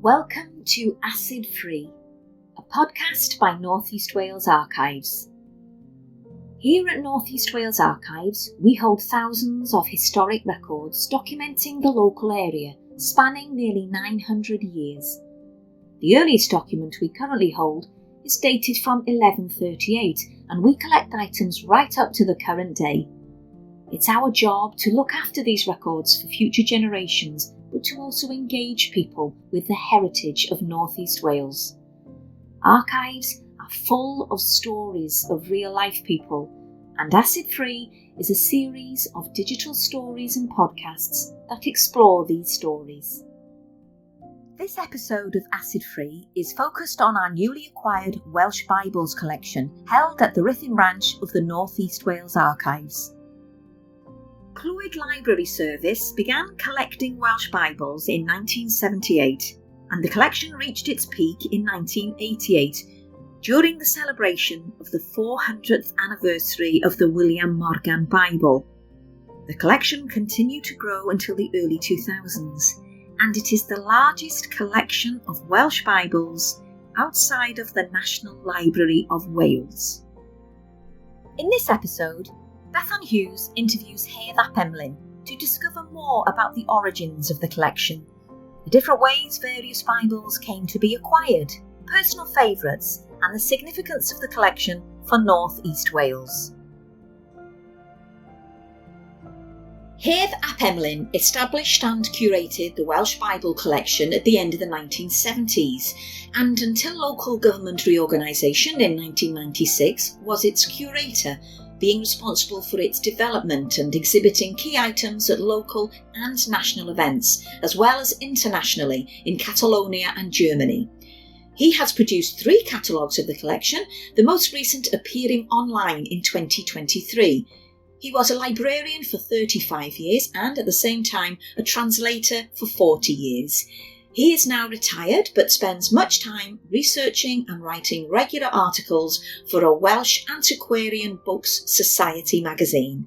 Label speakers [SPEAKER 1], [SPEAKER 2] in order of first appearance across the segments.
[SPEAKER 1] Welcome to Acid Free, a podcast by North East Wales Archives. Here at North East Wales Archives, we hold thousands of historic records documenting the local area, spanning nearly 900 years. The earliest document we currently hold is dated from 1138, and we collect items right up to the current day. It's our job to look after these records for future generations, but to also engage people with the heritage of North East Wales. Archives are full of stories of real life people, and Acid Free is a series of digital stories and podcasts that explore these stories. This episode of Acid Free is focused on our newly acquired Welsh Bibles collection held at the Ruthin branch of the North East Wales Archives. Clwyd Library Service began collecting Welsh Bibles in 1978, and the collection reached its peak in 1988 during the celebration of the 400th anniversary of the William Morgan Bible. The collection continued to grow until the early 2000s, and it is the largest collection of Welsh Bibles outside of the National Library of Wales. In this episode, Bethan Hughes interviews Hedd ap Emlyn to discover more about the origins of the collection, the different ways various Bibles came to be acquired, personal favourites, and the significance of the collection for North East Wales. Hedd ap Emlyn established and curated the Welsh Bible collection at the end of the 1970s, and until local government reorganisation in 1996 was its curator, being responsible for its development and exhibiting key items at local and national events, as well as internationally in Catalonia and Germany. He has produced 3 catalogues of the collection, the most recent appearing online in 2023. He was a librarian for 35 years and at the same time a translator for 40 years. He is now retired but spends much time researching and writing regular articles for a Welsh Antiquarian Books Society magazine.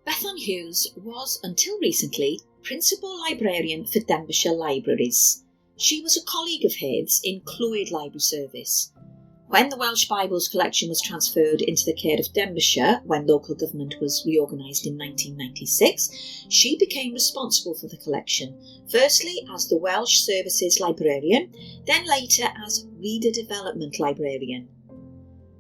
[SPEAKER 1] Bethan Hughes was, until recently, Principal Librarian for Denbighshire Libraries. She was a colleague of Hedd's in Clwyd Library Service. When the Welsh Bibles collection was transferred into the care of Denbighshire, when local government was reorganised in 1996, she became responsible for the collection, firstly as the Welsh Services Librarian, then later as Reader Development Librarian.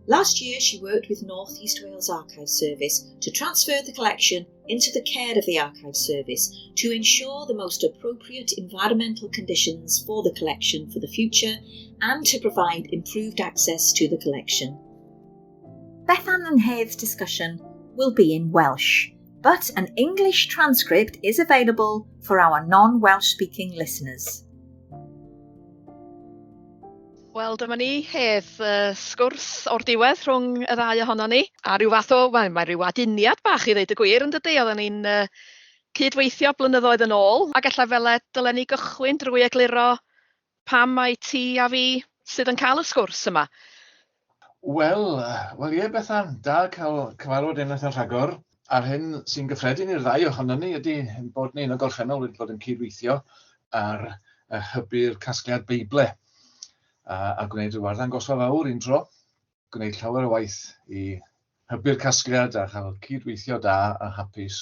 [SPEAKER 1] Last year she worked with North East Wales Archive Service to transfer the collection into the care of the Archive Service to ensure the most appropriate environmental conditions for the collection for the future and to provide improved access to the collection. Bethan and Hedd's discussion will be in Welsh, but an English transcript is available for our non-Welsh speaking listeners.
[SPEAKER 2] Wel, dyma ni, Hedd, sgwrs o'r diwedd rhwng y ddau ohonon ni. A rhyw fath o, wel, mae rhyw aduniad bach i ddeud y gwir yn dydy, oedden ni'n cydweithio blynyddoedd yn ôl, ac ella fel dylen ni gychwyn drwy egluro pam mae ti a fi sydd yn cael y sgwrs yma.
[SPEAKER 3] Wel, ie, Bethan, da cael cyfarfod unwaith yn rhagor. A'r hyn sy'n gyffredin i'r ddau ohonon ni ydy bod ni yn y gorffennol wedi bod yn cydweithio ar hybu'r casgliad Beible a gwneud rhyw arddangosfa fawr un tro, gwneud llawer o waith i hybu'r casgliad a chael cydweithio da a hapus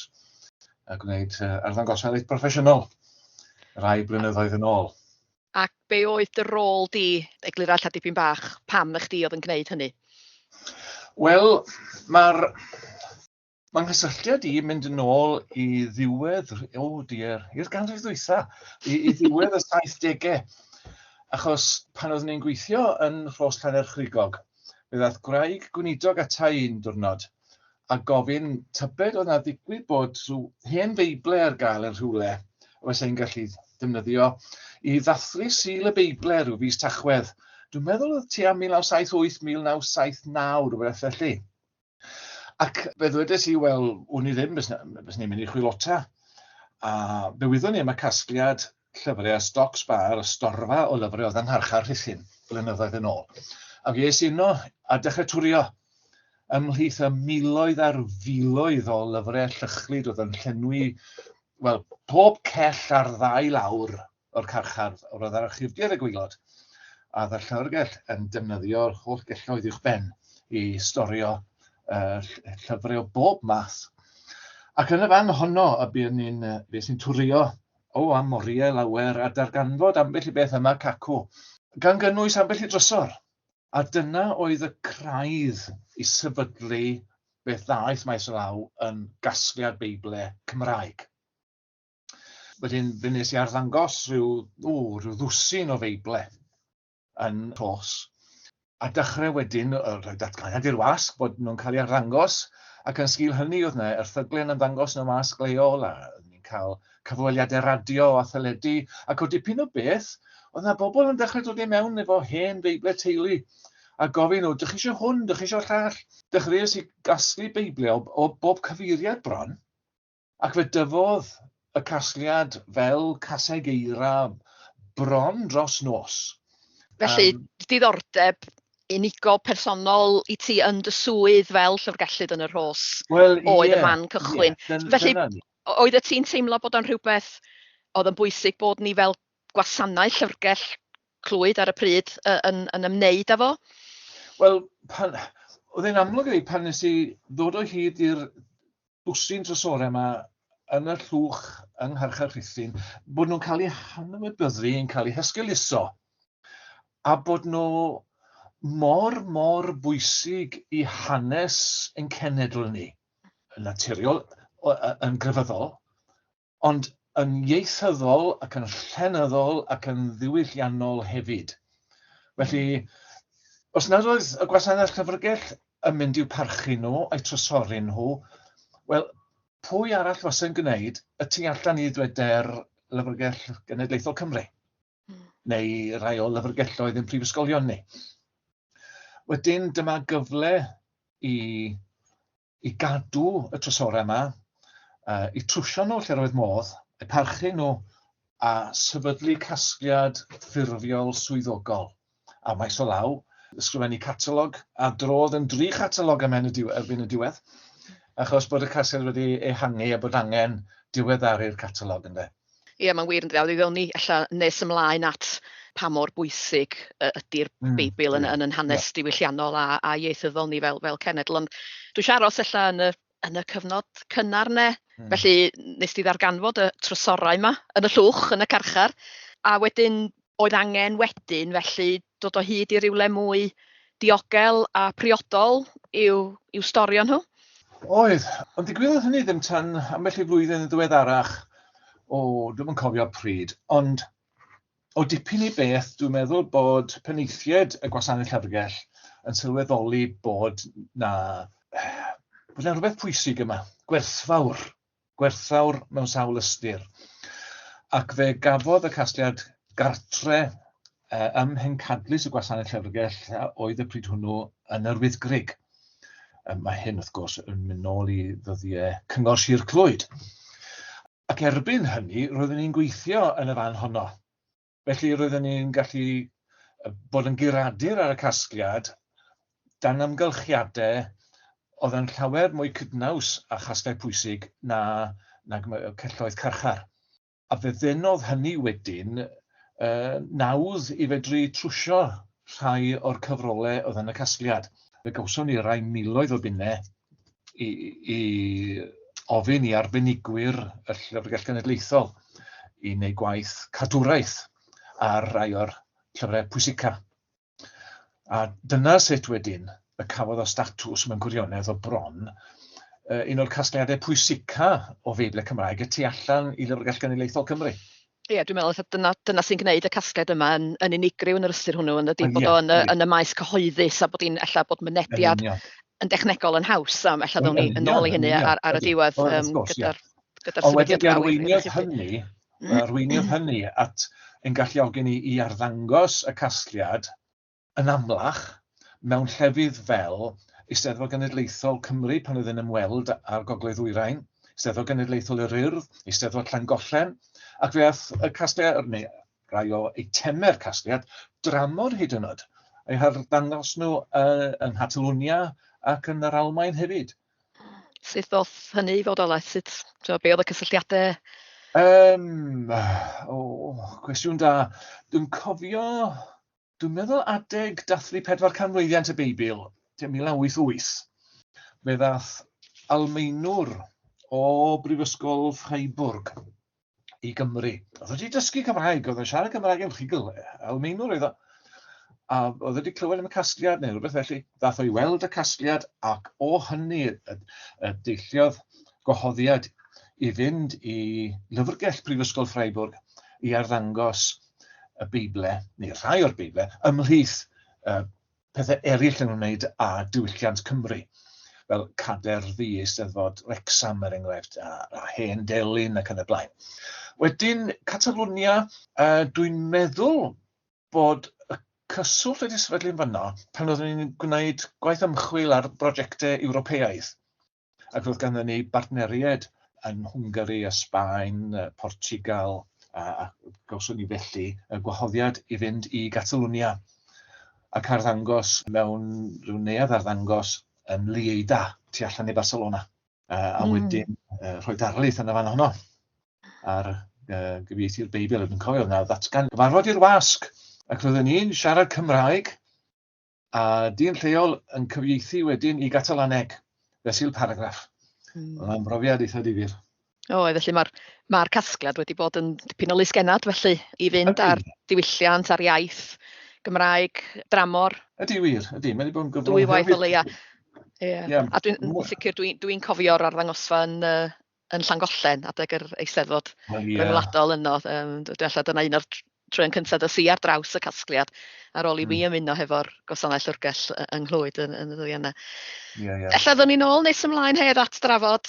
[SPEAKER 3] a gwneud arddangosfa reit broffesiynol rai blynyddoedd yn ôl.
[SPEAKER 2] Ac be oedd dy rôl di, eglura ella dipyn bach, pam na chdi oedd yn gwneud hynny?
[SPEAKER 3] Wel, mae'r nghysylltiad i mynd yn ôl i ddiwedd, oh dear, i'r ganrif ddwytha, i ddiwedd y 70au. Achos pan oeddwn i'n gweithio yn Rhos Llanerchrugog, fe ddaeth gwraig gweinidog ata i un diwrnod a gofyn tybed oedd 'na ddigwydd bod rhyw hen Feible ar gael yn rhywle fysa i'n gallu defnyddio i ddathlu Sul y Beible rhyw fis Tachwedd. Dwi'n meddwl oedd tua 1978, 1979, rhywbeth felly. Ac fe ddwedes i, wel, wn i ddim, bys ni'n mynd i chwilota. A fe wyddwn ni am y casgliad llyfrau a stoc sbâr, y storfa o lyfrau oedd yng Ngharchar Rhuthun blynyddoedd yn ôl. Ac es i yno a dechrau twrio ymhlith y miloedd a'r filoedd o lyfrau llychlyd oedd yn llenwi, wel, pob cell ar ddau lawr. o'r carchar, roedd yr archifdy ar y gwaelod, a oedd y llyfrgell yn defnyddio'r holl gelloedd uwch ben i storio llyfrau o bob math. Ac yn y fan honno y buon ni'n, bues i'n twrio o am oriau lawer a darganfod ambell i beth yma cacw, gan gynnwys ambell i drysor. A dyna oedd y craidd i sefydlu beth ddaeth maes o law yn gasgliad Beiblau Cymraeg. Wedyn fe wnes i arddangos rhyw, o, rhyw ddwsin o Feiblau yn Rhos. A dechrau wedyn rhoi datganiad i'r wasg bod nhw'n cael ei arddangos, ac yn sgil hynny oedd yna erthyglau yn ymddangos yn y wasg leol, a ni'n cael cyfweliadau radio a theledu, ac o dipyn o beth, oedd yna bobl yn dechrau dod i mewn efo hen Beiblau teulu, a gofyn, o, dych chi eisiau hwn, dych chi eisiau llall? Dechreuais i gasglu Beiblau o bob cyfeiriad bron, ac fe dyfodd y casgliad fel caseg eira bron dros nos.
[SPEAKER 2] Felly, diddordeb unigol personol i ti yn dy swydd fel llyfrgellydd yn y Rhos oedd y man cychwyn. Felly, oedd y ti'n teimlo bod o'n rhywbeth oedd yn bwysig bod ni fel gwasanaeth llyfrgell Clwyd ar y pryd yn ymwneud â fo?
[SPEAKER 3] Wel, oedd e'n amlwg i fi pan nes i ddod o hyd i'r dwsin drysorau yma yn y llwch yng Ngharchar Rhuthun, bod nhw'n cael eu hanwybyddu, yn cael eu hesgeuluso, a bod nhw mor, mor bwysig i hanes ein cenedl ni, yn naturiol, yn grefyddol, ond yn ieithyddol ac yn llenyddol ac yn ddiwylliannol hefyd. Felly, os nad oedd y gwasanaeth llyfrgell yn mynd i'w parchu nhw a'u trysori nhw, wel, pwy arall fysa'n gwneud y tu allan i ddweder Lyfrgell Genedlaethol Cymru? Neu rai o lyfrgelloedd yn prifysgolion ni. Wedyn dyma gyfle i gadw y trysorau yma, i trwsio nhw lle roedd modd, eu parchu nhw a sefydlu casgliad ffurfiol swyddogol. A maes o law, ysgrifennu catalog, a drodd yn 3 chatalog ymhen y erbyn y diwedd, achos bod y casgliad wedi ehangu a bod angen diweddaru'r catalog ynde.
[SPEAKER 2] Ie, mae'n wir yn dweud, ddown ni ella nes ymlaen at pa mor bwysig ydy'r Beibl yn yn hanes diwylliannol a ieithyddol ni fel cenedl, ond dwi eisiau aros ella yn y cyfnod cynnar ne. Felly nes di ddarganfod y trysorau yma yn y llwch, yn y carchar, a wedyn oedd angen wedyn felly dod o hyd i rywle mwy diogel a priodol i'w storio nhw.
[SPEAKER 3] Oedd, ond digwyddodd hynny ddim tan ambell i flwyddyn yn ddiweddarach. O, dwi'm yn cofio pryd, ond o dipyn i beth, dwi'n meddwl bod penaethiaid y gwasanaeth llyfrgell yn sylweddoli bod na rhywbeth pwysig yma, gwerthfawr mewn sawl ystyr. Ac fe gafodd y casgliad gartre ym mhencadlys y gwasanaeth llyfrgell oedd y pryd hwnnw yn yr Wyddgrug. Mae hyn, wrth gwrs, yn mynd nôl i ddyddiau Cyngor Sir Clwyd. Ac erbyn hynny, roeddwn ni'n gweithio yn y fan honno. Felly roeddwn ni'n gallu bod yn guradur ar y casgliad dan amgylchiadau oedd yn llawer mwy cydnaws a chasgliad pwysig na celloedd carchar. A fe ddenodd hynny wedyn nawdd i fedru trwsio rhai o'r cyfrolau oedd yn y casgliad. Fe gawson ni rai miloedd o bunnau i ofyn i arbenigwyr y Llyfrgell Genedlaethol i wneud gwaith cadwraeth ar rai o'r llyfrau pwysica. A dyna sut wedyn y cafodd o statws mewn gwirionedd o bron un o'r casgliadau pwysica o Feiblau Cymraeg y tu allan i Lyfrgell Genedlaethol Cymru.
[SPEAKER 2] Ie, dwi'n meddwl dyna sy'n gwneud y casgliad yma yn unigryw yn yr ystyr hwnnw, yn ydy bod o yn y maes cyhoeddus a bod hi'n ella bod mynediad yn dechnegol yn haws, a ella ddown ni yn ôl i hynny ar y diwedd gyda'r
[SPEAKER 3] sefydliad. Arweiniodd hynny at ein galluogi ni i arddangos y casgliad yn amlach mewn llefydd fel Eisteddfod Genedlaethol Cymru pan oedd yn ymweld â'r Gogledd Ddwyrain, Eisteddfod Genedlaethol yr Urdd, Eisteddfod Llangollen, ac fe aeth y casgliad, neu rai o eitemau'r casgliad, dramor hyd yn oed, eu harddangos nhw yng Nghatalwnia ac yn yr Almaen hefyd.
[SPEAKER 2] Sut ddoth hynny i fodolaeth? Sut, be oedd y cysylltiadau?
[SPEAKER 3] O, cwestiwn da. Dwi'n cofio, dwi'n meddwl adeg dathlu 400 mlwyddiant y Beibl, tua 1988, fe ddath Almaenwr o Brifysgol Freiburg i Gymru. Oedd wedi dysgu Cymraeg, oedd yn siarad Cymraeg yn rhugl, Almaenwr oedd o. A oedd wedi clywed am y casgliad neu rhywbeth felly. Ddath o i weld y casgliad ac o hynny y deilliodd gwahoddiad i fynd i lyfrgell Prifysgol Freiburg i arddangos y Beible, neu rhai o'r Beible, ymhlith pethau eraill yn ymwneud â diwylliant Cymru, fel Cader Ddu Eisteddfod Wrecsam, er enghraifft, a Hen Delyn ac yn y blaen. Wedyn, Catalwnia, dwi'n meddwl bod y cyswllt wedi sefydlu'n fanno pan oeddwn ni'n gwneud gwaith ymchwil ar brosiectau Ewropeaidd, ac roedd ganddyn ni bartneriaid yn Hwngari a Sbaen, Portiwgal, a gawson ni felly y gwahoddiad i fynd i Gatalwnia ac arddangos mewn rhyw neuadd arddangos yn Lleida, tu allan i Barcelona, a wedyn rhoi darlith yn y fan honno ar gyfieithu'r Beibl. Dwi'n cofio yna ddatgan gyfarfod i'r wasg, ac roedden ni'n siarad Cymraeg, a dyn lleol yn cyfieithu wedyn i Gatalaneg, fesul paragraff. Oedd o'n brofiad eitha difyr.
[SPEAKER 2] O, felly mae'r ma casgliad wedi bod yn dipyn o lysgennad felly i fynd ar diwylliant, ar iaith Gymraeg, dramor.
[SPEAKER 3] Ydy wir, ydy. Mae wedi bod yn gyfrwng.
[SPEAKER 2] Dwy waith o leia. Ie. Yeah. A dwi'n sicr dwi'n dwi cofio'r arddangosfa yn Llangollen adeg yr Eisteddfod Ryngwladol yno. Dwi'n alla dyna un o'r troeon cyntaf dos i ar draws y casgliad ar ôl i mi ymuno hefo'r gwasanaeth llyfrgell yng Nghlwyd yn y ddwy yna.
[SPEAKER 3] Yeah, yeah.
[SPEAKER 2] Ella ddwn ni'n ôl nes ymlaen hedd at drafod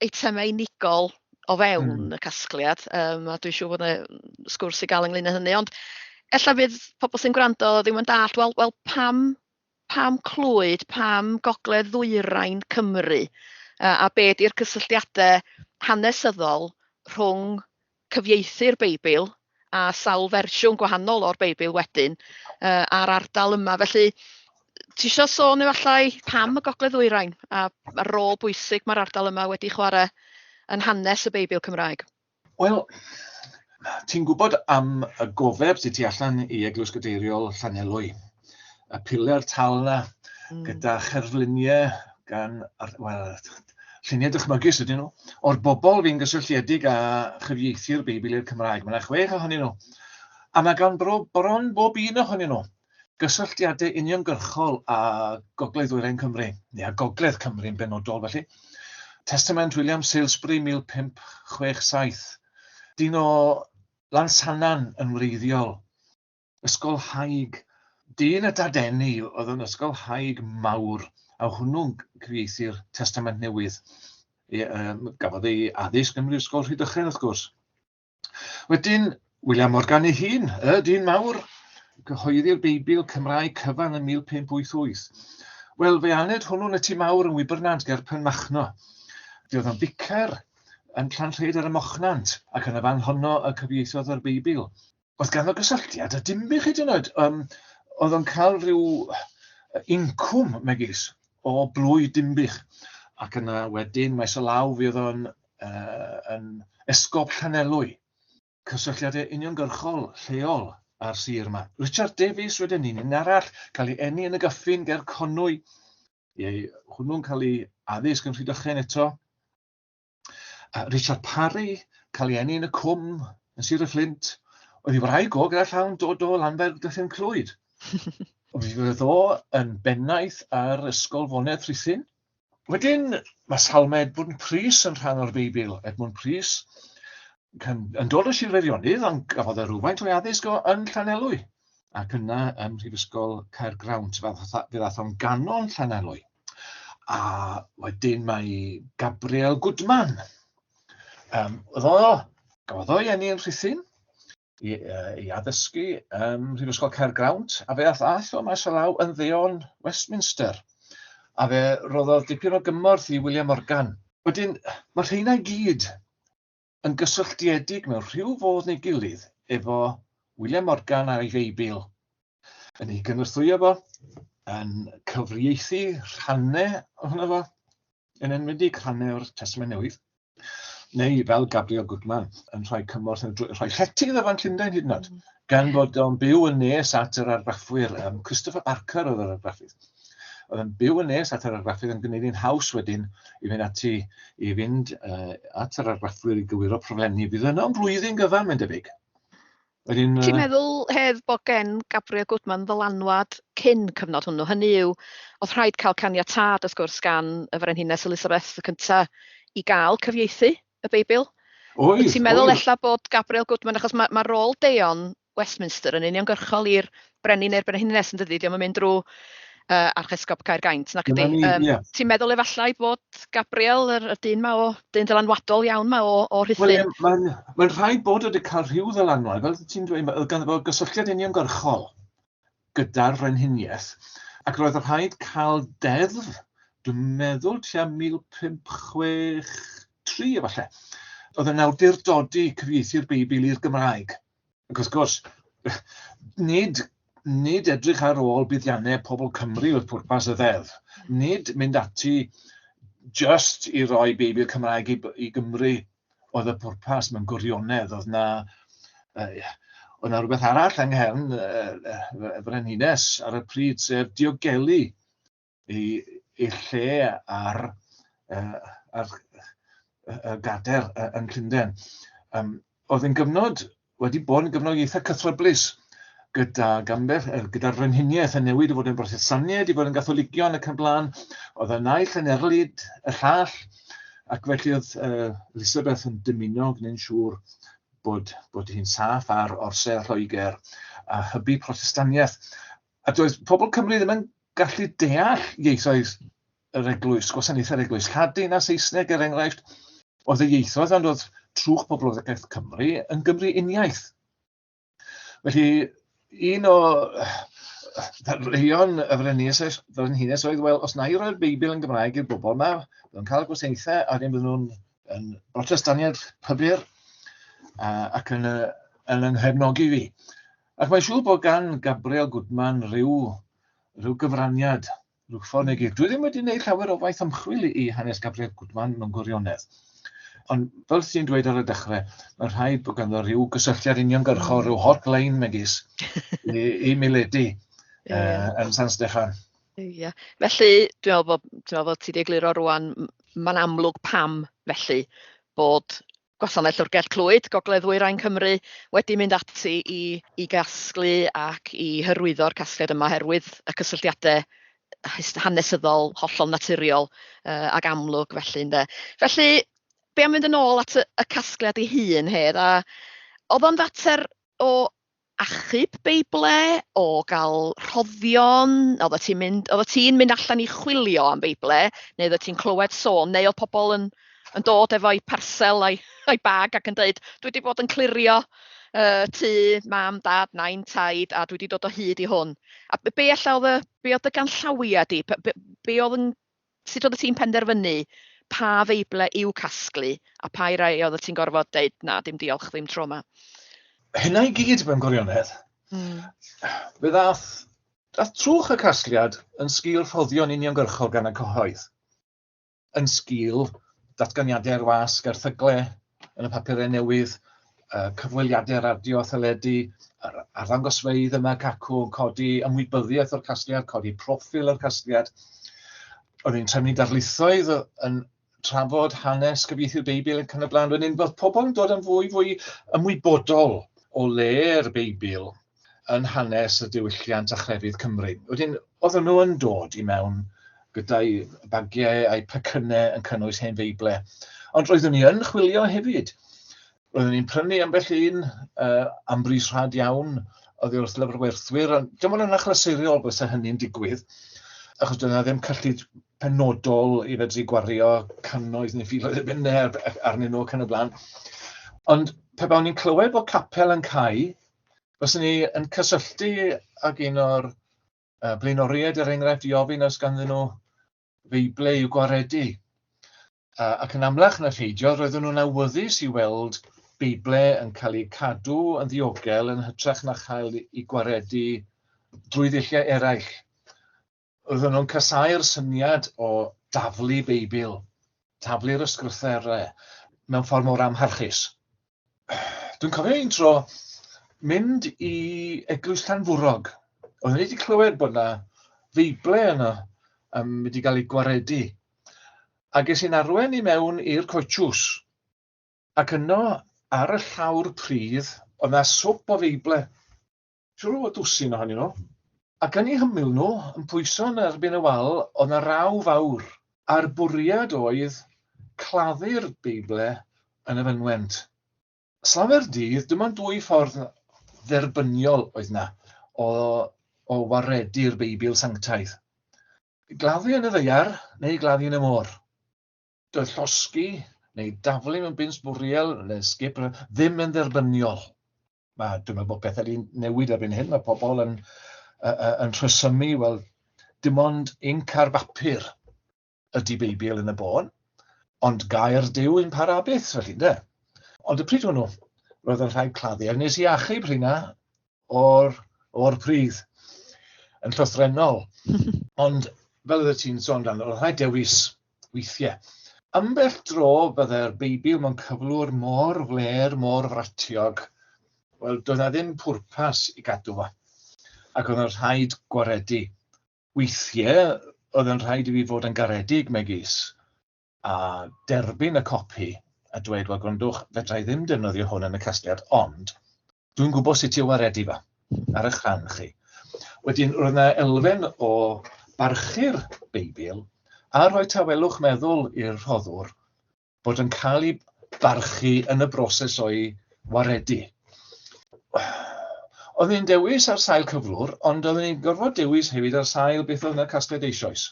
[SPEAKER 2] eitemau unigol o fewn y casgliad, a dwi'n siŵr bod yna sgwrs i gael ynglyn â hynny, ond ella fydd pobl sy'n gwrando ddim yn dallt, wel pam Clwyd, pam Gogledd Ddwyrain Cymru, a be di'r cysylltiadau hanesyddol rhwng cyfieithu'r Beibl a sawl fersiwn gwahanol o'r Beibl wedyn a'r ardal yma. Felly, ti isio sôn efallai pam y Gogledd Ddwyrain a rôl bwysig mae'r ardal yma wedi chwarae yn hanes y Beibl Cymraeg?
[SPEAKER 3] Wel, ti'n gwybod am y gofeb sydd tu allan i Eglwys Gadeiriol Llanelwy, y piler tal yna gyda cherfluniau gan, wel, lluniau dychmygus ydyn nhw, o'r bobl fu'n gysylltiedig â chyfieithu'r Beibl i'r Cymraeg. Mae yna 6 ohonyn nhw. A mae gan bron bob un ohonyn nhw gysylltiadau uniongyrchol â Gogledd Ddwyrain Cymru, neu â Gogledd Cymru yn benodol felly. Testament William Salesbury 1567. Dyn o Lansannan yn wreiddiol. Ysgolhaig. Dyn y Dadeni oedd yn ysgolhaig mawr, a hwnnw'n cyfieithu'r Testament Newydd. Gafodd ei addysg ym Mhrifysgol Rhydychen, wrth gwrs. Wedyn, William Morgan ei hun, y dyn mawr, cyhoeddi'r Beibl Cymraeg cyfan yn 1588. Wel, fe aned hwnnw'n y tŷ mawr yn Wybernant ger Penmachno. Fe oedd o'n ficer yn Llanrhaeadr ar y Mochnant, ac yn y fan honno y cyfieithodd yr Beibl. Oedd ganddo gysylltiad â Dinbych hyd yn oed. Oedd o'n cael rhyw incwm, megis, o blwy Dinbych. Ac yna wedyn, maes o law, fe oedd o'n yn esgob Llanelwy. Cysylltiadau uniongyrchol lleol â'r sir yma. Richard Davies wedyn, un arall, cael ei eni yn y Gyffin ger Conwy. Hwnnw'n cael ei addysg yn Rhydychen eto. Richard Parry, cael ei eni yn y Cwm, yn Sir y Fflint. Oedd ei wraig o gyda llawn dod o Lanfair Dyffryn Clwyd. Oedd o yn bennaeth ar Ysgol Fonedd Rhuthun. Wedyn, mae Salmau Edmwnd Prys yn rhan o'r Beibl. Edmwnd Prys yn dod o Sir Feirionnydd, ond gafodd e rhywfaint o'i addysg o yn Llanelwy, ac yna ym Mhrifysgol Caergrawnt, fe ddaeth o'n ganon Llanelwy. A wedyn mae Gabriel Goodman. Oedd o, gafodd o'i eni yn Rhuthun, i addysgu ym Mhrifysgol Caergrawnt, a fe ath o maes o law yn ddeon Westminster, a fe roddodd dipyn o gymorth i William Morgan. Wedyn, mae'r rheina i gyd yn gysylltiedig mewn rhyw fodd neu gilydd efo William Morgan a'i Feibl, yn ei gynorthwyo fo, yn cyfieithu rhannau ohono fo, yn enwedig rhannau o'r Testament Newydd. Neu fel Gabriel Goodman yn rhoi cymorth, yn rhoi llety iddo fo'n Llundain hyd yn oed, gan bod o'n byw yn nes at yr argraffwyr. Christopher Barker oedd yr argraffydd. Oedd yn byw yn nes at yr argraffydd yn gwneud hi'n haws wedyn i fynd ati i fynd at yr argraffwyr i gywiro proflenni. Fydd yno am flwyddyn gyfan, mae'n debyg.
[SPEAKER 2] Wedyn, Ti'n meddwl, Hedd, bod gen Gabriel Goodman ddylanwad cyn cyfnod hwnnw? Hynny yw, oedd rhaid cael caniatâd, wrth gwrs, gan y Frenhines Elizabeth y cyntaf i gael cyfieithu y Beibl.
[SPEAKER 3] Oedd.
[SPEAKER 2] Ti'n meddwl ella bod Gabriel Goodman, achos mae rôl Deon Westminster yn uniongyrchol i'r brenin neu'r brenhines yn dydi, dio'm yn mynd drwy Archesgob Caergaint, nac ydi?
[SPEAKER 3] Yeah.
[SPEAKER 2] Ti'n meddwl efallai bod Gabriel, yr dyn ma o, dyn dylanwadol iawn ma o Rhuthun?
[SPEAKER 3] Wel, mae'n rhaid bod wedi cael rhyw ddylanwad, fel ti'n dweud, oedd ganddo fo gysylltiad uniongyrchol gyda'r frenhiniaeth, ac roedd rhaid cael deddf, dwi'n meddwl tua 1563 efallai, oedd yn awdurdodi cyfieithu'r Beibl i'r Gymraeg. Ac wrth gwrs, nid edrych ar ôl buddiannau pobl Cymru oedd pwrpas y ddeddf. Nid mynd ati just i roi Beibl Cymraeg i Gymru oedd y pwrpas mewn gwirionedd. Oedd na rhywbeth arall yng nghefn y frenhines ar y pryd, sef diogelu ei lle ar y gader yn Llundain. Oedd yn gyfnod, wedi bod yn gyfnod eitha cythryblus gyda'r frenhiniaeth yn newid i fod yn Brotestaniaid, i fod yn Gatholigion ac yn blaen. Oedd y naill yn erlid y llall, ac felly oedd Elizabeth yn dymuno gwneud yn siŵr bod hi'n saff ar orsedd Lloegr a hybu Protestaniaeth. A doedd pobl Cymru ddim yn gallu deall ieithoedd yr eglwys, gwasanaethau'r eglwys, Lladin a Saesneg er enghraifft. Oedd y ieithoedd, ond oedd trwch poblogaeth Cymru yn Gymru uniaith. Felly, un o ddadleuon y frenhines oedd, wel, os na i roi'r Beibl yn Gymraeg i'r bobl yma, bydden nhw'n cael gwasanaethau, a wedyn bydden nhw'n yn Brotestaniaid pybyr ac yn yng nghefnogi fi. Ac mae'n siŵr bod gan Gabriel Goodman rhyw gyfraniad, rhyw ffordd neu gilydd. Dwi ddim wedi gwneud llawer o waith ymchwil i hanes Gabriel Goodman mewn gwirionedd. Ond fel ti'n dweud ar y dechrau, mae'n rhaid bod ganddo rhyw gysylltiad uniongyrchol, rhyw hotline megis i Miledi yn San Steffan.
[SPEAKER 2] Ie. Felly, dwi'n meddwl bod ti wedi egluro rwan, mae'n amlwg pam felly bod Gwasanaeth Llyfrgell Clwyd, Gogledd Ddwyrain Cymru, wedi mynd ati i gasglu ac i hyrwyddo'r casgliad yma oherwydd y cysylltiadau hanesyddol, hollol naturiol ac amlwg felly, ynde. Felly, be am fynd yn ôl at y casgliad ei hun, Hedd, a oedd o'n fater o achub Beible, o gael rhoddion, oeddet ti'n mynd allan i chwilio am Beible, neu oeddet ti'n clywed sôn, neu oedd pobl yn dod efo'i parsel a'i bag ac yn dweud, dwi wedi bod yn clirio tŷ, mam, dad, nain, taid, a dwi wedi dod o hyd i hwn. A be ella oedd be oedd y ganllawiau di? Be oedd yn, sut oedd ti'n penderfynu pa Feible i'w casglu a pa i rai oedd ti'n gorfod deud, na, dim diolch, ddim tro yma?
[SPEAKER 3] Hynna i gyd mewn gwirionedd. Fe ddath trwch y casgliad yn sgil rhoddion uniongyrchol gan y cyhoedd, yn sgil datganiadau'r wasg, erthyglau yn y papurau newydd, cyfweliadau radio a theledu, yr arddangosfeydd yma cacw yn codi ymwybyddiaeth o'r casgliad, codi proffil o'r casgliad. O'n i'n trefnu darlithoedd yn trafod hanes cyfieithu'r Beibl ac yn y blaen. Wedyn bod pobl yn dod yn fwy ymwybodol o le'r Beibl yn hanes y diwylliant a chrefydd Cymru. Wedyn, oedden nhw yn dod i mewn gyda'i bagiau a'i pecynnau yn cynnwys hen Feible. Ond roeddwn ni yn chwilio hefyd. Roeddwn ni'n prynu ambell un am bris rhad iawn oddi wrth lyfrwerthwyr, ond dim ond yn achlysurol fysa hynny'n digwydd, achos dyna ddim cyllid penodol i fedru gwario cannoedd neu filoedd o bunnau arnyn nhw ac yn y blaen. Ond pe bawn ni'n clywed bod capel yn cau, fyswn ni yn cysylltu ag un o'r blaenoriaid, er enghraifft, i ofyn os ganddyn nhw Feible i'w gwaredu. Ac yn amlach na pheidio, roedden nhw'n awyddus i weld Beible yn cael eu cadw yn ddiogel yn hytrach na chael eu gwaredu drwy ddulliau eraill. Roedden nhw'n casáu'r syniad o daflu Beibl, taflu'r ysgrythurau. mewn ffordd mor amharchus. Dwi'n cofio un tro mynd i Eglwys Llanfwrog. Oeddwn i wedi clywed bod yna Feible yna wedi cael ei gwaredu. A ges i'n arwain i mewn i'r coetws. Ac yno, ar y llawr pridd, oedd 'na swp o Feible. Siŵr o fod dwsin ohonyn nhw. Ac yn eu hymyl nhw, yn pwyso yn erbyn y wal, oedd 'na raw fawr. A'r bwriad oedd claddu'r Beible yn y fynwent. Slawer dydd, dim ond dwy ffordd dderbyniol oedd 'na o, o waredu'r Beibl sanctaidd. Gladdu yn y ddaear neu gladdu yn y môr. Doedd llosgi neu daflu mewn bin sbwriel neu sgip ddim yn dderbyniol. Mae, dwi'n meddwl bod pethau wedi newid erbyn hyn, mae pobl yn, yn rhesymu, wel, dim ond inc ar bapur ydy Beibl yn y bôn, ond gair Duw yn para byth, felly, ynde? Ond y pryd hwnnw, roedd yn rhaid claddu, a nes i achub rheina o'r, or pridd, yn llythrennol. Ond, fel oeddet ti'n sôn amdano, roedd rhaid dewis weithiau. Ambell dro byddai'r Beibl mewn cyflwr mor flêr, mor fratiog, wel, doedd 'na ddim pwrpas i gadw fo, ac oedd yn rhaid gwaredu. Weithiau, oedd yn rhaid i fi fod yn garedig, megis, a derbyn y copi a dweud, wel, gwrandwch, fedra i ddim defnyddio hwn yn y casgliad, ond dwi'n gwybod sut i'w waredu fo ar eich rhan chi. Wedyn, roedd yna elfen o barchu'r Beibl a rhoi tawelwch meddwl i'r rhoddwr bod yn cael ei barchu yn y broses o'i waredu. Oeddwn i'n dewis ar sail cyflwr, ond oeddwn i'n gorfod dewis hefyd ar sail beth oedd yn y casgliad eisoes.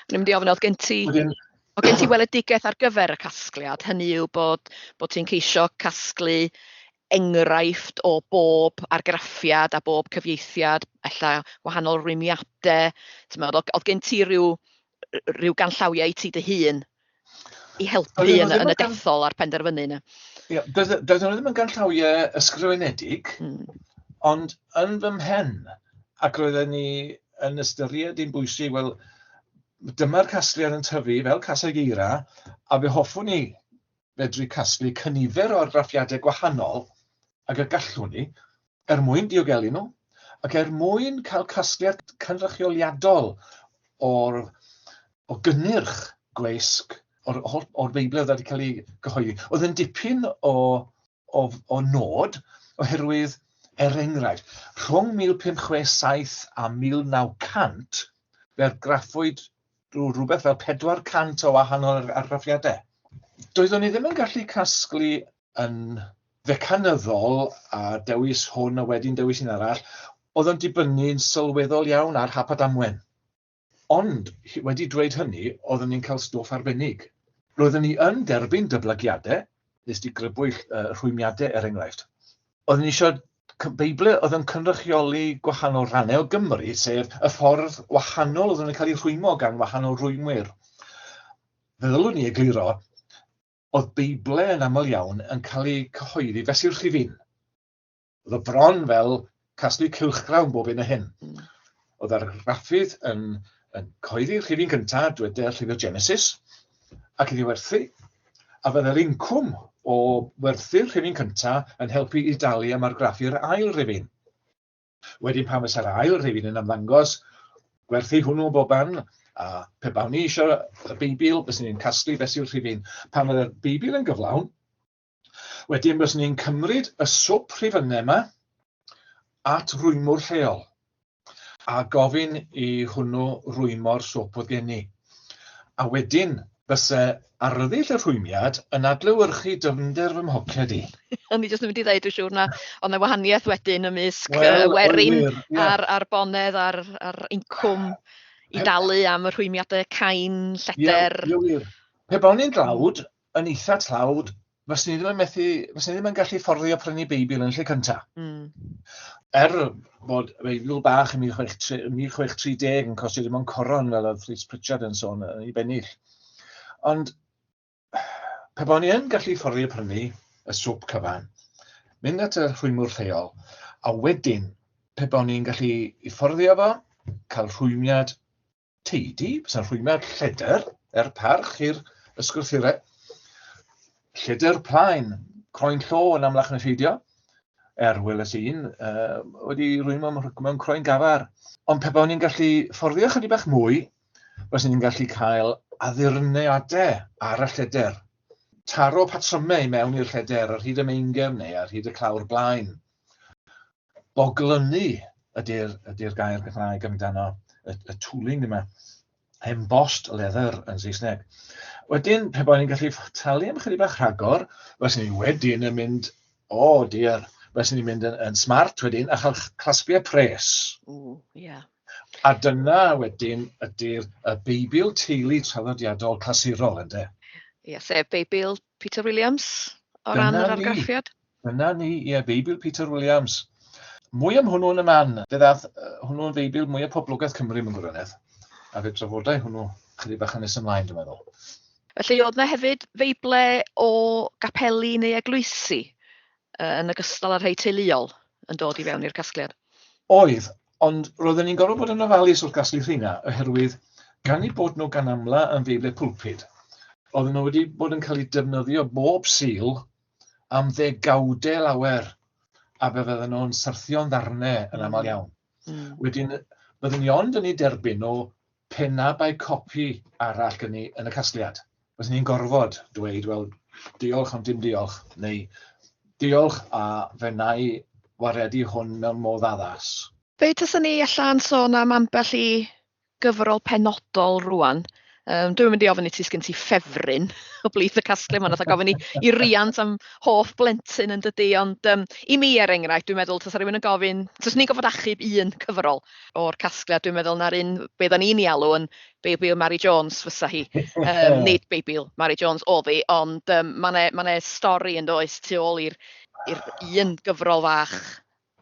[SPEAKER 2] O'n i'n mynd i ofyn, oedd gen ti, Wedyn, oedd gen ti weledigaeth ar gyfer y casgliad? Hynny yw bod, bod ti'n ceisio casglu enghraifft o bob argraffiad a bob cyfieithiad, ella wahanol rwymiadau. Ti'n meddwl, oedd gen ti rhyw, rhyw ganllawiau i ti dy hun i helpu yn, yn y dethol a'r penderfynu yna?
[SPEAKER 3] Ie, doedden nhw ddim yn ganllawiau ysgrifenedig, ond yn fy mhen, ac roedden ni yn ystyried hi'n bwysig, wel, dyma'r casgliad yn tyfu fel caseg eira, a fe hoffwn ni fedru casglu cynifer o argraffiadau gwahanol ag y gallwn ni, er mwyn diogelu nhw, ac er mwyn cael casgliad cynrychioliadol o'r, o gynnyrch gweisg o'r, o'r, o'r Beibl oedd wedi cael ei gyhoeddi. Oedd yn dipyn o, o, o nod, oherwydd, er enghraifft, rhwng 1567 a 1900, fe argraffwyd rhywbeth fel 400 o wahanol argraffiadau. Doeddwn i ddim yn gallu casglu yn fecanyddol a dewis hwn a wedyn dewis un arall, oedd o'n dibynnu'n sylweddol iawn ar hap a damwen. Ond, wedi dweud hynny, oeddwn ni'n cael stwff arbennig. Roeddwn ni yn derbyn dyblygiadau, nes di grybwyll rhwymiadau er enghraifft. Oeddwn ni eisiau Beiblau oedd yn cynrychioli gwahanol rannau o Gymru, sef y ffordd wahanol oeddwn yn cael ei rhwymo gan wahanol rwymwyr. Fe ddylwn ni egluro, oedd Beiblau yn aml iawn yn cael eu cyhoeddi fesul rhifyn. Oedd o bron fel casglu cylchgrawn bob hyn a hyn. Oedd argraffydd yn, yn cyhoeddi'r rhifyn cyntaf, dweder llyfr Genesis, ac iddi werthu, a fydde'r incwm o werthu'r rhifyn cyntaf yn helpu i dalu am argraffu'r ail rifyn. Wedyn pan fysa'r ail rhifyn yn ymddangos, gwerthu hwnnw bob ban, a pe bawn ni eisiau y Beibl, byswn ni'n casglu fesul rhifyn. Pan fydde'r Beibl yn gyflawn, wedyn byswn ni'n cymryd y swp rhifynnau yma at rwymwr lleol a gofyn i hwnnw rwymo'r swp oedd gen i. A wedyn byse arddull y rhwymiad yn adlewyrchu dyfnder fy mhoced i.
[SPEAKER 2] O'n i jyst yn mynd i ddeud, dwi'n siŵr na oedd 'na wahaniaeth wedyn ymysg well, werin wir, yeah. a'r, a'r bonedd a'r, a'r incwm i dalu am y rhwymiadau cain, lleder.
[SPEAKER 3] Ie, yeah, wir. Pe bawn i'n dlawd, yn eitha tlawd, fyswn i ddim yn methu, fyswn i ddim yn gallu fforddio prynu Beibl yn lle cynta. Er bod Beibl bach yn 1630 yn costio dim ond coron fel oedd Rhys Pritchard yn sôn yn ei bennill. Ond pe bawn i yn gallu fforddio prynu y swp cyfan, mynd at y rhwymwr lleol, a wedyn pe bawn i'n gallu i fforddio fo, cael rhwymiad teidi, bysa'n rhwymiad lledr, er parch i'r ysgrythurau. Lledr plaen, croen llo yn amlach na pheidio, weles i un wedi rwymo mewn croen gafar. Ond pe bawn i'n gallu fforddio chydig bach mwy, fyswn i'n gallu cael addurniadau ar y lledr. Taro patrymau i mewn i'r lledr ar hyd y meingefn neu ar hyd y clawr blaen. Boglynu ydy'r ydy gair Gymraeg amdano, y tooling yma. Embossed leather yn Saesneg. Wedyn, pe bawn i'n gallu talu am chydig bach rhagor, fyswn i wedyn yn mynd, oh dear, fyswn i'n mynd yn smart wedyn a chael clasbiau pres.
[SPEAKER 2] Ww, ie. Yeah.
[SPEAKER 3] A dyna wedyn ydy'r y Beibl teulu traddodiadol clasurol, ynde?
[SPEAKER 2] Ie, yeah, sef Beibl Peter Williams o ran yr argraffiad.
[SPEAKER 3] Dyna ni, ie, Beibl Peter Williams. Mwy am hwnnw yn y man. Fe ddath hwnnw'n Feibl mwyaf poblogaidd Cymru mewn gwirionedd. A fe drafodai hwnnw chydig bach yn nes ymlaen, dwi'n meddwl.
[SPEAKER 2] Felly oedd yna hefyd feible o gapeli neu eglwysi yn ogystal â rhai teuluol yn dod i fewn i'r casgliad?
[SPEAKER 3] Oedd, ond roedden ni'n gorfod bod yn ofalus wrth gasglu rheina, oherwydd gan eu bod nhw gan amla yn feible pulpud, oedden nhw wedi bod yn cael eu defnyddio bob Sul am ddegawdau lawer, a fe fydden nhw'n syrthio'n ddarnau yn aml iawn. Wedyn, byddwn ni ond yn eu derbyn nhw pe na bai copi arall gen ni yn y casgliad. Byddwn ni'n gorfod dweud, wel, diolch ond dim diolch, neu diolch a fe wna i waredu hwn mewn modd addas.
[SPEAKER 2] Be taswn ni allan sôn am ambell i gyfrol penodol rwan? Dwi'm yn mynd i ofyn i ti sgyn ti ffefryn o blith y casglu, mae'n fatha gofyn i riant am hoff blentyn yn dydy, ond i mi er enghraifft, dwi'n meddwl tasa rhywun yn gofyn, taswn i'n gorfod achub un cyfrol o'r casgliad, dwi'n meddwl na'r un, be oedden ni'n ei alw yn Beibl Mary Jones fysa hi. Nid Beibl Mary Jones oedd hi, ond mae 'na ma' 'na stori yn does tu ôl i'r un gyfrol fach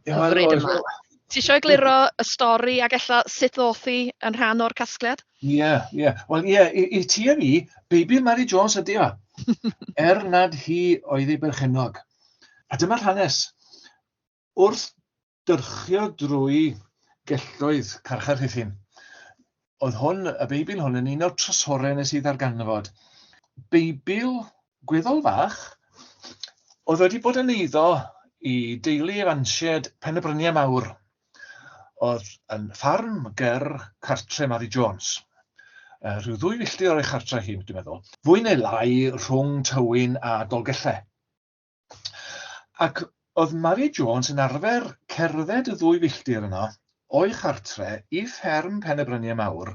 [SPEAKER 2] hyfryd yma. Ti eisiau egluro y stori ac ella sut ddoth hi yn rhan o'r casgliad?
[SPEAKER 3] Ie, ie. Wel ie, i ti a fi, Beibl Mary Jones ydy o. Er nad hi oedd ei berchennog. A dyma'r hanes. Wrth dyrchio drwy gelloedd carchar Rhuthun, oedd hwn, y Beibl hwn, yn un o'r trysorau nes i ddarganfod. Beibl gweddol fach, oedd wedi bod yn eiddo i deulu Efansied Pen y Bryniau Mawr, oedd yn ffarm ger cartre Mary Jones. Rhyw 2 filltir o'i chartre hi, dwi'n meddwl. Fwy neu lai rhwng Tywyn a Dolgellau. Ac oedd Mary Jones yn arfer cerdded y 2 filltir yno o'i chartre i fferm Pen y Bryniau Mawr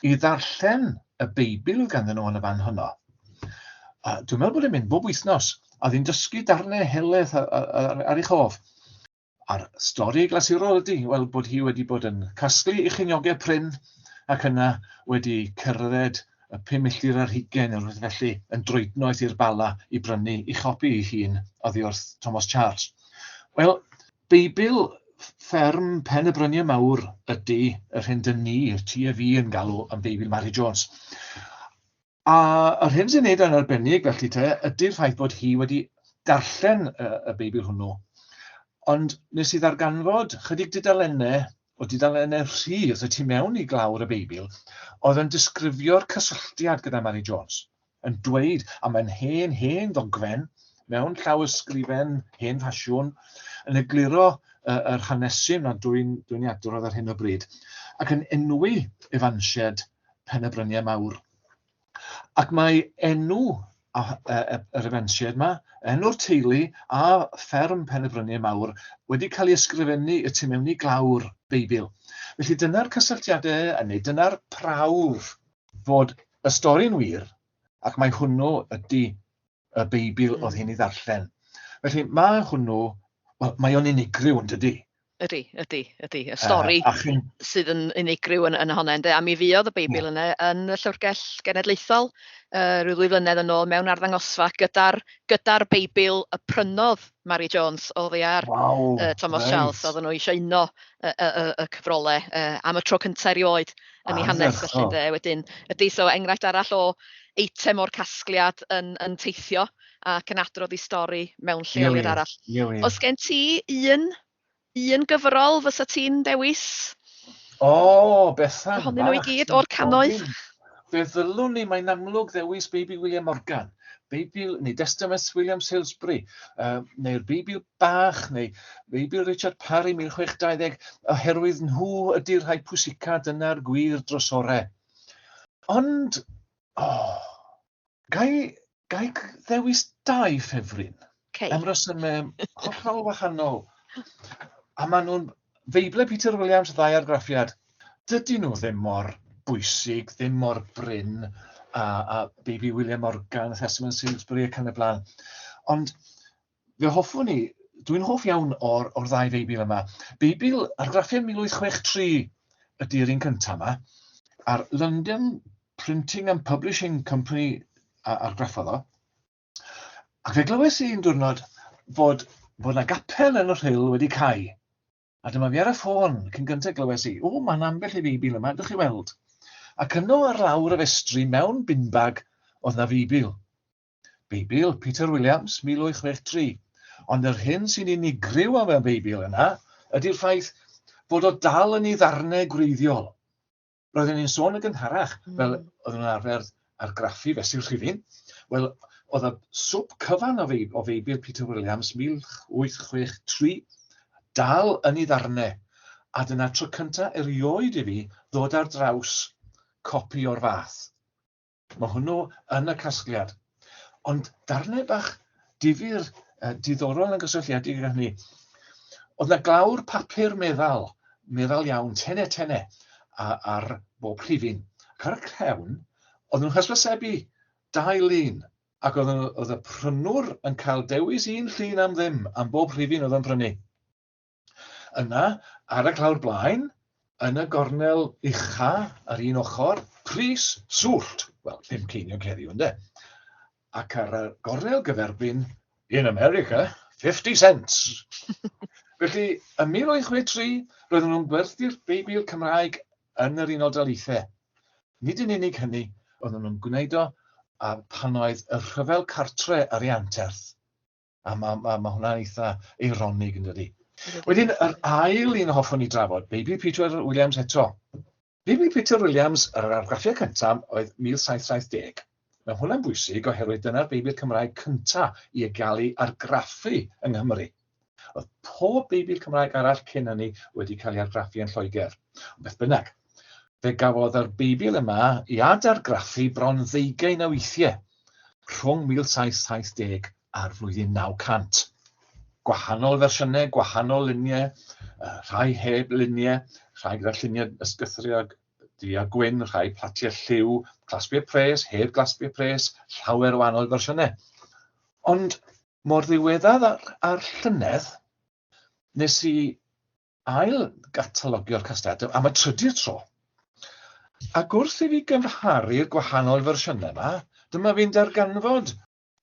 [SPEAKER 3] i ddarllen y Beibl oedd ganddyn nhw yn y fan honno. A dwi'n meddwl bod e'n mynd bob wythnos, a oedd hi'n dysgu darnau helaeth ar ei chof. A'r stori glasurol ydy, wel, bod hi wedi bod yn casglu ei cheiniogau prin ac yna wedi cerdded y 5 milltir ar hugain neu rhywbeth felly yn droednoeth i'r Bala i brynu ei chopi ei hun oddi wrth Thomas Charles. Wel, Beibl fferm Pen y Bryniau Mawr ydy yr hyn dyn ni, ti a fi, yn galw yn Beibl Mary Jones. A yr hyn sy'n neud o'n arbennig felly te ydy'r ffaith bod hi wedi darllen y Beibl hwnnw. Ond nes i ddarganfod chydig dudalennau o dudalennau rhydd y tu mewn i glawr y Beibl oedd yn disgrifio'r cysylltiad gyda Mary Jones, yn dweud, a mae'n hen, hen ddogfen, mewn llawysgrifen hen ffasiwn, yn egluro yr hanesyn na dwi'n dwi adrodd ar hyn o bryd, ac yn enwi Efansied Pen y Bryniau Mawr. Ac mae enw yr Efansied yma, enw'r teulu a fferm Pen y Bryniau Mawr wedi cael ei ysgrifennu y tu mewn i glawr Beibl. Felly dyna'r cysylltiadau, neu dyna'r prawf fod y stori'n wir, ac mae hwnnw ydy y Beibl oedd hi'n ei ddarllen. Felly mae hwnnw, wel, mae o'n unigryw yn dydy?
[SPEAKER 2] Ydy, ydy, ydy. Y stori sydd yn unigryw yn honna, ynde. A mi fuodd y Beibl yna yn y Llyfrgell Genedlaethol rhyw 2 flynedd yn ôl mewn arddangosfa gyda'r Beibl y prynodd Mary Jones oddi ar Thomas Charles. Oedden nhw eisiau uno y cyfrolau am y tro cyntaf erioed yn ei hanes. Felly, ynde. Wedyn, ydy, so enghraifft arall o eitem o'r casgliad yn teithio ac yn adrodd ei stori mewn lleoliad arall. Oes gen ti un gyfrol fysa ti'n dewis?
[SPEAKER 3] O, Bethan.
[SPEAKER 2] Ohonyn nhw i gyd o'r cannoedd.
[SPEAKER 3] Fe ddylwn ni, mae'n amlwg ddewis Beibl William Morgan. Beibl neu Testament William Salesbury, neu'r Beibl bach, neu Beibl Richard Parry 1620, oherwydd nhw ydy'r rhai pwysica, dyna'r gwir drysorau. Ond, oh, gai, gai ddewis dau ffefryn?
[SPEAKER 2] Okay.
[SPEAKER 3] Am resymau hollol wahanol. A maen nhw'n Feiblau Peter Williams, ddau argraffiad. Dydyn nhw ddim mor bwysig, ddim mor brin a, a Baby William Morgan, Testament Salisbury ac yn y blaen. Ond fe hoffwn i, dwi'n hoff iawn o'r, or ddau Feibl yma. Beibl argraffiad 1863 ydy'r un cyntaf yma, a'r London Printing and Publishing Company argraffodd o. Ac fe glywes i un diwrnod fod, fod 'na gapel yn y Rhyl wedi cau. A dyma fi ar y ffôn cyn gyntaf glywes i, o, mae'n ambell i Feibl yma, dych chi weld. Ac yno ar lawr y festri mewn binbag oedd 'na Feibl. Beibl Peter Williams, 1863. Ond yr hyn sy'n unigryw am y Beibl yna ydy'r ffaith fod o dal yn ei ddarnau gwreiddiol. Roedden ni'n sôn yn gynharach, fel oedden nhw'n arfer argraffu fesul rhifyn. Wel, oedd y swp cyfan o, feib, o Feibl Peter Williams 1863 dal yn ei ddarnau. A dyna tro cyntaf erioed i fi ddod ar draws copi o'r fath. Mae hwnnw yn y casgliad. Ond darnau bach difyr, diddorol yn gysylltiedig â hynny. Oedd na glawr papur meddal, meddal iawn, tene tene, ar bob rhifyn. Ac ar y cefn, oedd nhw'n hysbysebu dau lun, ac oedd, oedd y prynwr yn cael dewis un llun am ddim am bob rhifyn oedd yn prynu. Yna, ar y clawr blaen, yn y gornel ucha ar un ochr, pris swllt. Wel, 5 ceiniog heddiw, ynde? Ac ar y gornel gyferbyn, in America, 50 cents. Felly, ym 1863, roedden nhw'n gwerthu'r Beibl Cymraeg yn yr Unol Daleithiau. Nid yn unig hynny, oedden nhw'n gwneud o a pan oedd y rhyfel cartre ar ei anterth. A mae ma, ma hwnna'n eitha eironig yn dydi. Wedyn, yr ail un hoffwn i drafod, Baby Peter Williams eto. Baby Peter Williams, yr argraffiad cyntaf oedd 1770. Mae hwnna'n bwysig oherwydd dyna'r Beibl Cymraeg cyntaf i gael ei argraffu yng Nghymru. Oedd pob Beibl Cymraeg arall cyn hynny wedi cael ei argraffu yn Lloegr. Ond beth bynnag, fe gafodd yr Beibl yma i adargraffu bron ddeugain o weithiau rhwng 1770 a'r flwyddyn 900. Gwahanol fersiynau, gwahanol luniau, rhai heb luniau, rhai gyda lluniau ysgythriog du a gwyn, rhai platiau lliw, clasbiau pres, heb glasbiau pres, llawer o wahanol fersiynau. Ond mor ddiweddar ar, ar llynedd, nes i ail gatalogio'r casgliad am y trydydd tro. Ac wrth i fi gymharu'r gwahanol fersiynau yma, dyma fi'n darganfod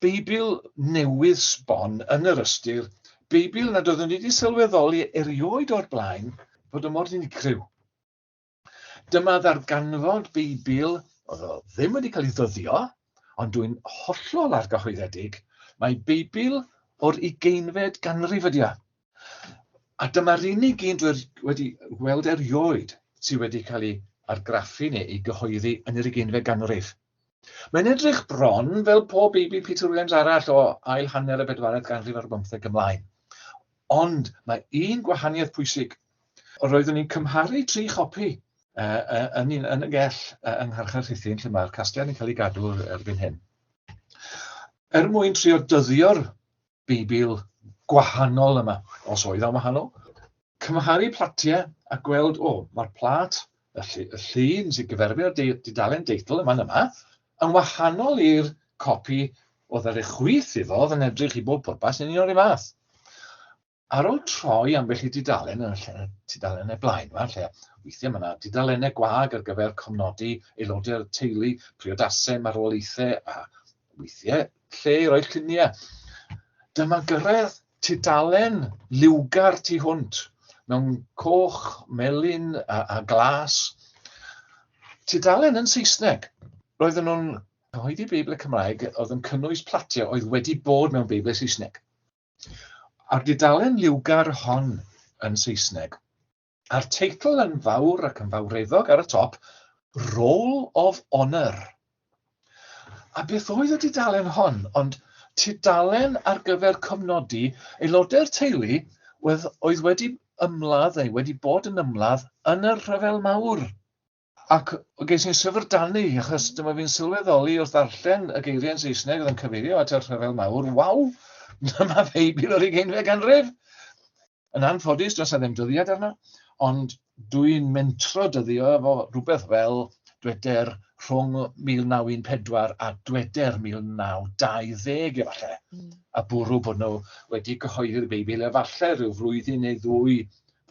[SPEAKER 3] Beibl newydd sbon yn yr ystyr, Beibl nad oeddwn i wedi sylweddoli erioed o'r blaen fod o mor unigryw. Dyma ddarganfod Beibl oedd o ddim wedi cael ei ddyddio, ond dwi'n hollol argyhoeddedig, mae Beibl o'r ugeinfed ganrif ydi o. A dyma'r unig un dwi wedi gweld erioed sydd wedi cael ei argraffu neu ei gyhoeddi yn yr ugeinfed ganrif. Mae'n edrych bron fel pob Beibl Peter Williams arall o ail hanner y bedwaredd ganrif ar bymtheg ymlaen. Ond mae un gwahaniaeth pwysig. Roeddwn i'n cymharu tri chopi uh, yn, yn y gell uh, yng Ngharchar Rhuthun, lle mae'r casgliad yn cael ei gadw erbyn hyn. Er mwyn trio dyddio'r Beibl gwahanol yma, os oedd o'n wahanol, cymharu platiau a gweld, o, mae'r plat, y, ll y llun sy'n gyferbyn â'r dudalen deitl yma yma, yn wahanol i'r copi oedd ar ei chwith iddo, oedd yn edrych i bob pwrpas yn un o'r un fath. Ar ôl troi ambell i dudalen yn y lle, tudalennau blaen yma, lle weithiau mae yna dudalennau gwag ar gyfer cofnodi aelodau'r teulu, priodasau, marwolaethau a weithiau lle i roi lluniau. Dyma gyrraedd tudalen liwgar tu hwnt, mewn coch, melyn a, a glas. Tudalen yn Saesneg. Roedden nhw'n cyhoeddi Beibl Cymraeg oedd yn cynnwys platiau oedd wedi bod mewn Beibl Saesneg. A'r dudalen liwgar hon yn Saesneg, a'r teitl yn fawr ac yn fawreddog ar y top, Roll of Honour. A beth oedd y dudalen hon? Ond tudalen ar gyfer cofnodi aelodau'r teulu oedd wedi ymladd neu wedi bod yn ymladd yn y Rhyfel Mawr. Ac ges i'n syfrdanu, achos dyma fi'n sylweddoli wrth ddarllen y geiriau yn Saesneg oedd yn cyfeirio at y Rhyfel Mawr, waw, dyma Feibl o'r ugeinfed ganrif! Yn anffodus, does 'na ddim dyddiad arno, ond dwi'n mentro dyddio efo rhywbeth fel dweder rhwng 1914 a dweder 1920 efallai, a bwrw bod nhw wedi cyhoeddi'r Beibl efallai rhyw flwyddyn neu ddwy,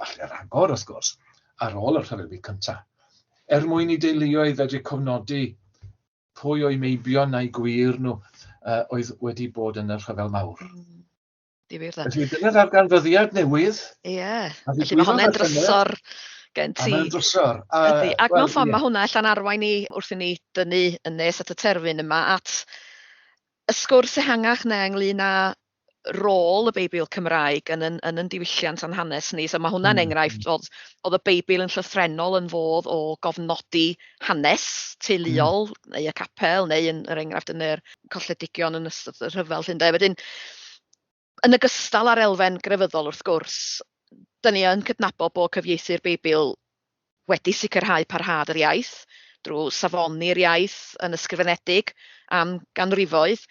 [SPEAKER 3] falle rhagor wrth gwrs, ar ôl y Rhyfel Byd Cyntaf, er mwyn i deuluoedd fedru cofnodi pwy o'u meibion a'u gwŷr nhw oedd wedi bod yn y Rhyfel Mawr.
[SPEAKER 2] Difyr de.
[SPEAKER 3] Felly dyna ddarganfyddiad newydd.
[SPEAKER 2] Ie. Yeah. Felly mae hwnna'n drysor gen ti.
[SPEAKER 3] Mae'n drysor.
[SPEAKER 2] Ydy. Ac mewn ffordd mae hwnna allan arwain ni wrth i ni dynnu yn nes at y terfyn yma at y sgwrs ehangach na ynglyn â rôl y Beibl Cymraeg yn yn, yn, yn diwylliant a'n hanes ni. So mae hwnna'n enghraifft oedd y Beibl yn llythrennol yn fodd o gofnodi hanes teuluol neu y capel neu yn yr enghraifft yn yr colledigion yn ystod y rhyfel 'lly ynde. Wedyn yn ogystal â'r elfen grefyddol wrth gwrs, dyn ni yn cydnabod bod cyfieithu'r Beibl wedi sicrhau parhad yr iaith drwy safoni'r iaith yn ysgrifenedig am ganrifoedd,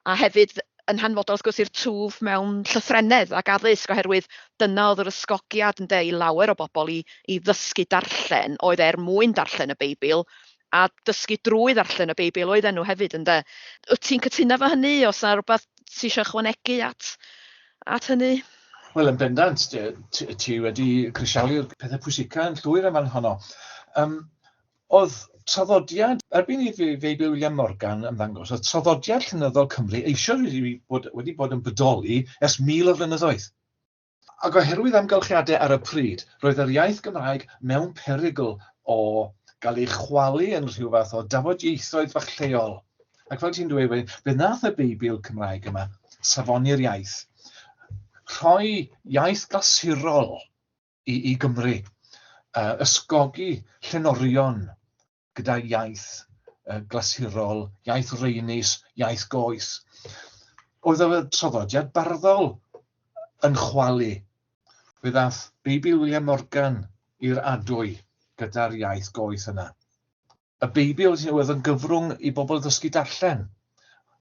[SPEAKER 2] a hefyd yn hanfodol wrth gwrs i'r twf mewn llythrennedd ac addysg, oherwydd dyna oedd yr ysgogiad ynde i lawer o bobl i ddysgu darllen, oedd er mwyn darllen y Beibl, a dysgu drwy ddarllen y Beibl oedden nhw hefyd ynde. Wyt ti'n cytuno efo hynny? Oes 'na rywbeth ti eisiau ychwanegu at hynny?
[SPEAKER 3] Wel, yn bendant, ti wedi crisialu'r pethau pwysica yn llwyr yn fan honno. Oedd traddodiad, erbyn i Feibl William Morgan ymddangos, oedd traddodiad llenyddol Cymru eisoes wedi bod yn bodoli ers 1000 o flynyddoedd. Ac oherwydd amgylchiadau ar y pryd, roedd yr iaith Gymraeg mewn perygl o gael ei chwalu yn rhyw fath o dafodieithoedd fach lleol. Ac fel ti'n dweud, wedyn, fe wnaeth y Beibl Cymraeg yma safoni'r iaith, rhoi iaith glasurol i Gymru, ysgogi llenorion gyda iaith glasurol, iaith reinus, iaith goes. Oedd y traddodiad barddol yn chwalu. Fe ddath Beibl William Morgan i'r adwy gyda'r iaith goeth yna. Y Beibl oedd yn gyfrwng i bobl ddysgu darllen.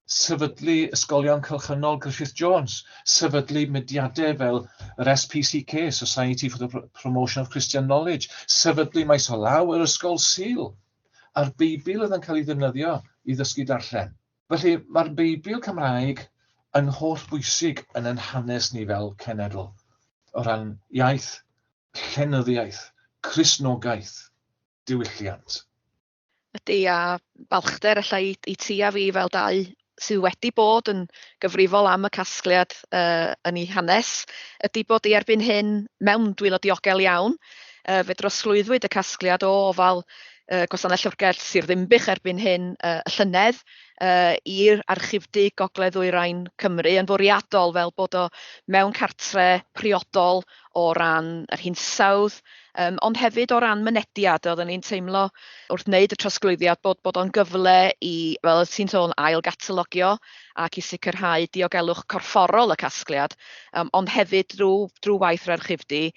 [SPEAKER 3] Sefydlu ysgolion cylchynol Griffith Jones, sefydlu mudiadau fel yr SPCK, Society for the Promotion of Christian Knowledge, sefydlu maes o law yr Ysgol Sul. A'r Beibl oedd yn cael ei ddefnyddio i ddysgu darllen. Felly mae'r Beibl Cymraeg yn holl bwysig yn ein hanes ni fel cenedl, o ran iaith, llenyddiaeth, Cristnogaeth, diwylliant.
[SPEAKER 2] Ydy, a balchder ella i ti a fi fel dau sydd wedi bod yn gyfrifol am y casgliad yn ei hanes, ydy bod i erbyn hyn mewn dwylo diogel iawn. Fe drosglwyddwyd y casgliad o ofal Gwasanaeth Llyfrgell Sir Ddinbych erbyn hyn y llynedd i'r Archifdy Gogledd Ddwyrain Cymru yn fwriadol fel bod o mewn cartre priodol o ran yr hinsawdd, ond hefyd o ran mynediad. Oedden ni'n teimlo wrth wneud y trosglwyddiad bod o'n gyfle i, fel oedd ti'n sôn, ail gatalogio ac i sicrhau diogelwch corfforol y casgliad, ond hefyd drwy waith yr archifdy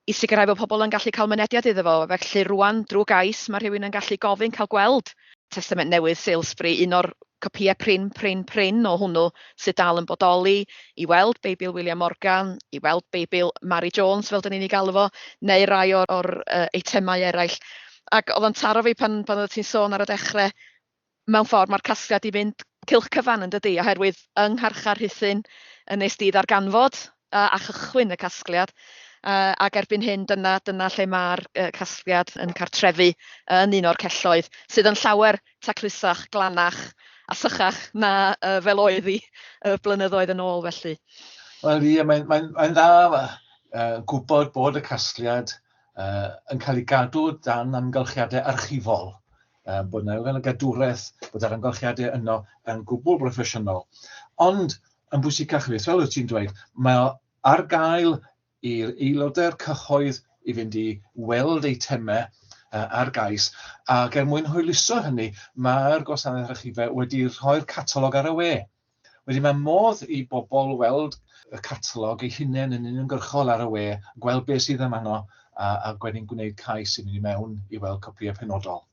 [SPEAKER 2] i sicrhau bod pobl yn gallu cael mynediad iddo fo. Felly rwan, drwy gais, mae rhywun yn gallu gofyn cael gweld Testament Newydd Salesbury, un o'r copïau prin, prin, prin o hwnnw sydd dal yn bodoli, i weld Beibl William Morgan, i weld Beibl Mary Jones, fel dyn ni'n ei galw fo, neu rai o'r eitemau eraill. Ac oedd o'n taro fi pan oedd ti'n sôn ar y dechrau, mewn ffordd mae'r casgliad i fynd cylch cyfan yn dydi, oherwydd yng Ngharchar Rhuthun yn nes di ddarganfod a chychwyn y casgliad, ac erbyn hyn dyna lle mae'r casgliad yn cartrefu yn un o'r celloedd sydd yn llawer taclusach, glanach a sychach na fel oedd hi blynyddoedd yn ôl felly.
[SPEAKER 3] Wel ie, mae'n dda gwybod bod y casgliad yn cael ei gadw dan amgylchiadau archifol, bod yna elfen o gadwraeth, bod yr amgylchiadau yno yn gwbl broffesiynol. Ond yn bwysicach fyth, fel wyt ti'n dweud, mae ar gael i'r aelodau'r cyhoedd i fynd i weld eitemau, ar gais, ac er mwyn hwyluso hynny, mae'r Gwasanaeth Archifau wedi rhoi'r catalog ar y we. Wedyn mae modd i bobl weld y catalog eu hunain yn uniongyrchol ar y we, gweld beth sydd amdano, a wedyn gwneud cais i fynd i mewn i weld copïau penodol.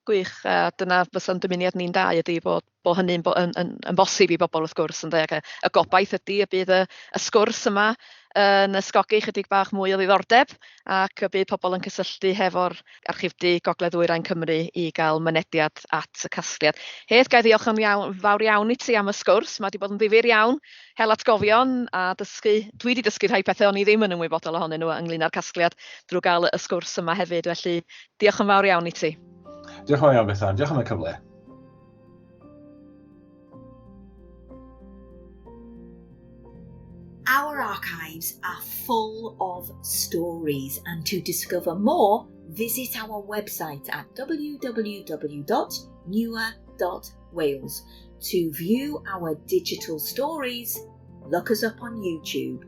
[SPEAKER 2] Gwych, a dyna fysa'n dymuniad ni'n dau ydy bod hynny'n yn bosib i bobl wrth gwrs, ynde? Ac y gobaith ydy y bydd y sgwrs yma yn ysgogi chydig bach mwy o ddiddordeb ac y bydd pobl yn cysylltu hefo'r Archifdy Gogledd Ddwyrain Cymru i gael mynediad at y casgliad. Hedd, ga i ddiolch yn fawr iawn i ti am y sgwrs. Mae wedi bod yn ddifyr iawn, hel atgofion a dysgu. Dwi wedi dysgu rhai pethau o'n i ddim yn ymwybodol ohonyn nhw ynglyn â'r casgliad drwy gael y sgwrs yma hefyd. Felly, diolch yn fawr iawn i ti.
[SPEAKER 3] Diolch yn fawr iawn, Bethan. Diolch am y cyfle.
[SPEAKER 1] Our archives are full of stories, and to discover more, visit our website at www.newa.wales. To view our digital stories, look us up on YouTube.